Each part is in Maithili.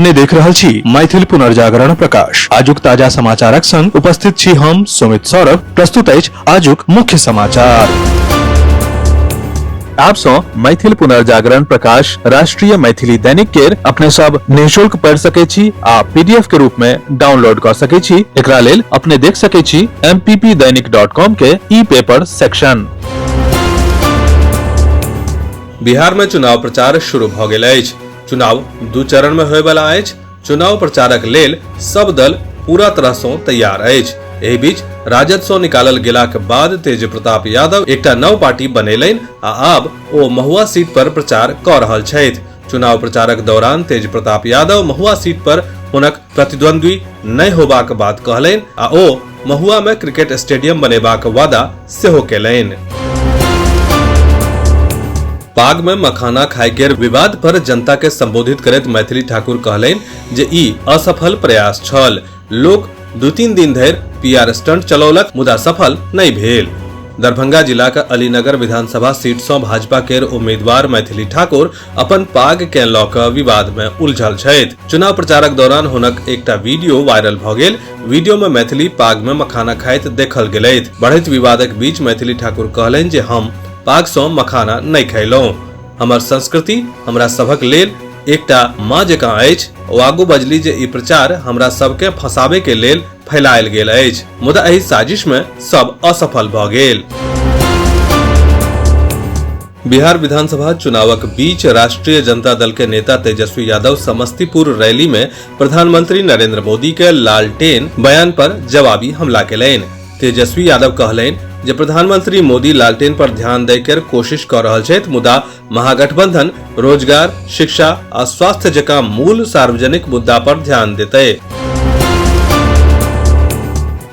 अपने देख रहल छी मैथिल पुनर्जागरण प्रकाश। आजुक ताजा समाचारक संग उपस्थित छी हम सुमित सौरभ। प्रस्तुत अछि आजुक मुख्य समाचार। आप सौ मैथिल पुनर्जागरण प्रकाश राष्ट्रीय मैथिली दैनिक केर अपने सब निःशुल्क पढ़ सके छी आ पीडीएफ के रूप में डाउनलोड कर सके छी। एकरा लेल अपने देख सके छी mppdainik.com के ई पेपर सेक्शन। बिहार में चुनाव प्रचार शुरू भ गेल अछि। चुनाव दू चरण में होय वाला अछि। चुनाव प्रचारक लेल सब दल पूरा तरह सँ तैयार अछि। एहि बीच राजद सँ निकालल गेलाक बाद तेज प्रताप यादव एकटा नव पार्टी बनेलनि आ आब ओ महुआ सीट पर प्रचार कऽ रहल छथि। चुनाव प्रचारक दौरान तेज प्रताप यादव महुआ सीट पर हुनक प्रतिद्वंद्वी नहि होबाक बात कहलनि आ ओ महुआ में क्रिकेट स्टेडियम बनेबाक वादा सेहो केलनि। पाग में मखाना खाय के विवाद पर जनता के संबोधित करैत मैथिली ठाकुर कहलनि जे ई असफल प्रयास छल। लोक 2-3 दिन धरि पीआर स्टंट चलौलक मुदा सफल नहि भेल। दरभंगा जिलाक अलीनगर विधानसभा सीट सँ भाजपा केर उम्मीदवार मैथिली ठाकुर अपन पाग के लऽ कऽ विवाद में उलझल छथि। चुनाव प्रचारक दौरान हुनक एकटा वीडियो वायरल भऽ गेल। वीडियो में मैथिली पाग में मखाना खाइत देखल गेलथि। बढ़ैत विवादक बीच मैथिली ठाकुर कहलनि जे हम पाग सँ मखाना नहि खयलहुँ। हमर संस्कृति हमरा सभक लेल एकटा माँ जकाँ अछि। ओ आगू बजली जे ई प्रचार हमरा सबके फंसाबे के लेल फैलायल गेल अछि, मुदा एहि साजिश में सब असफल भऽ गेल। बिहार विधानसभा चुनावक बीच राष्ट्रीय जनता दल के नेता तेजस्वी यादव समस्तीपुर रैली में प्रधानमंत्री नरेंद्र मोदी के लालटेन बयान पर जवाबी हमला केलनि। तेजस्वी यादव कहलनि जे प्रधानमंत्री मोदी लालटेन पर ध्यान दै केर कोशिश कऽ रहल छथि, मुदा महागठबंधन रोजगार, शिक्षा आ स्वास्थ्य जकाँ मूल सार्वजनिक मुद्दा पर ध्यान देतै।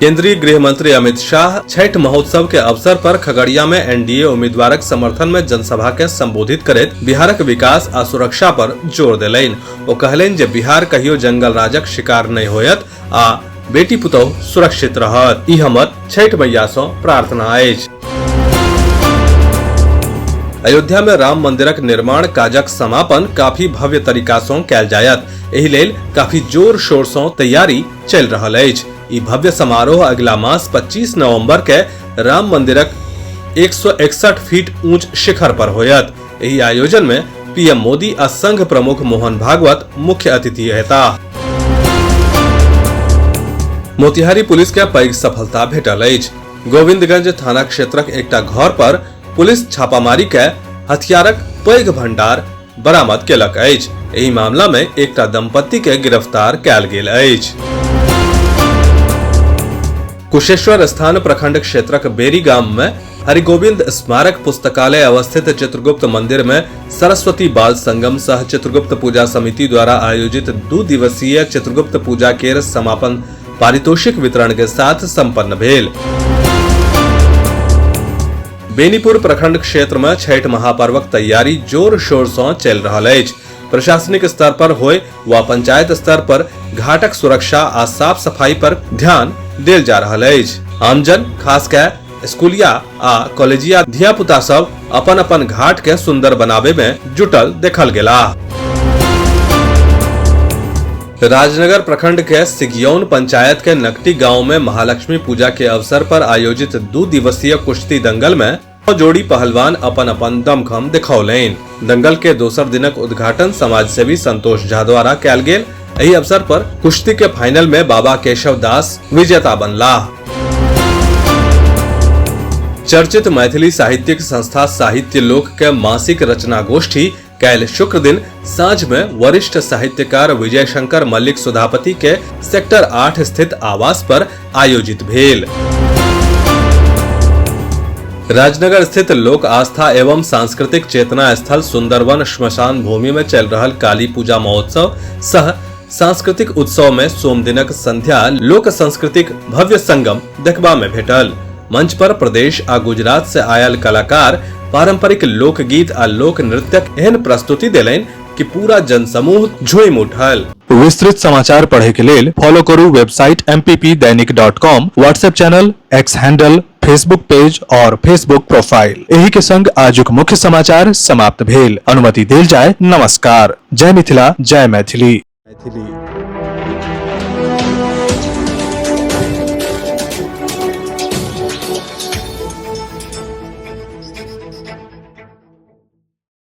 केंद्रीय गृह मंत्री अमित शाह छठ महोत्सव के अवसर पर खगड़िया में एनडीए उम्मीदवारक समर्थन में जनसभा के संबोधित करैत बिहारक विकास आ सुरक्षा पर जोर देलनि। ओ कहलनि जे बिहार कहियो जंगल राजक शिकार नहि होयत आ बेटी पुतोह सुरक्षित रहत। ई हमर छठ मैया सँ प्रार्थना अछि। अयोध्या में राम मंदिरक निर्माण काजक समापन काफी भव्य तरीका सँ कयल जायत। एहि लेल काफी जोर शोर सँ तैयारी चलि रहल अछि। ई भव्य समारोह अगिला मास 25 नवंबर के राम मंदिरक 161 फीट ऊंच शिखर पर होयत। एहि आयोजन में पीएम मोदी आ संघ प्रमुख मोहन भागवत मुख्य अतिथि हेताह। मोतिहारी पुलिस के पैघ सफलता भेटल अछि। गोविंदगंज थाना क्षेत्रक एकटा घर पर पुलिस छापामारी के हथियारक पैघ भंडार बरामद केलक अछि। एहि मामला में एकटा दंपति के गिरफ्तार कयल गेल अछि। कुशेश्वर स्थान प्रखंड क्षेत्रक बेरी गाम में हरिगोविंद स्मारक पुस्तकालय अवस्थित चित्रगुप्त मंदिर में सरस्वती बाल संगम सह चित्रगुप्त पूजा समिति द्वारा आयोजित 2 दिवसीय चित्रगुप्त पूजा केर समापन पारितोषिक वितरण के साथ संपन्न भेल। बेनीपुर प्रखंड क्षेत्र में छठ महापर्वक तैयारी जोर शोर सँ चलि रहल अछि। प्रशासनिक स्तर पर होय वा पंचायत स्तर पर घाटक सुरक्षा आ साफ सफाई पर ध्यान देल जा रहल अछि। आमजन खास कए स्कूलिया आ कॉलेजिया धिया पुता सब अपन अपन घाट के सुंदर बनावे में जुटल देखल गेलाह। राजनगर प्रखंड के सिगियौन पंचायत के नकटी गांव में महालक्ष्मी पूजा के अवसर पर आयोजित 2 दिवसीय कुश्ती दंगल में जोड़ी पहलवान अपन अपन दमखम दिखौलनि। दंगल के दोसर दिनक उद्घाटन समाजसेवी संतोष झा द्वारा कयल गेल। एहि अवसर पर कुश्ती के फाइनल में बाबा केशव दास विजेता बनलाह। चर्चित मैथिली साहित्यिक संस्था साहित्य लोक के मासिक रचना गोष्ठी काल्हि शुक्र दिन साँझ में वरिष्ठ साहित्यकार विजय शंकर मल्लिक सुधापति के सेक्टर 8 स्थित आवास पर आयोजित भेल। राजनगर स्थित लोक आस्था एवं सांस्कृतिक चेतना स्थल सुंदरवन श्मशान भूमि में चल रहल काली पूजा महोत्सव सह सांस्कृतिक उत्सव में सोम दिनक संध्या लोक सांस्कृतिक भव्य संगम देखबा में भेटल। मंच पर प्रदेश आ गुजरात से आयल कलाकार पारंपरिक लोकगीत आ लोक नृत्यक एहन प्रस्तुति देलनि कि पूरा जनसमूह झूमि उठल। विस्तृत समाचार पढ़े के लेल फॉलो करू website mppdainik.com, WhatsApp channel, X handle, Facebook page और फेसबुक प्रोफाइल। एही के संग आजुक मुख्य समाचार समाप्त भेल। अनुमति देल जाय। नमस्कार। जय मिथिला, जय मैथिली। मैथिली।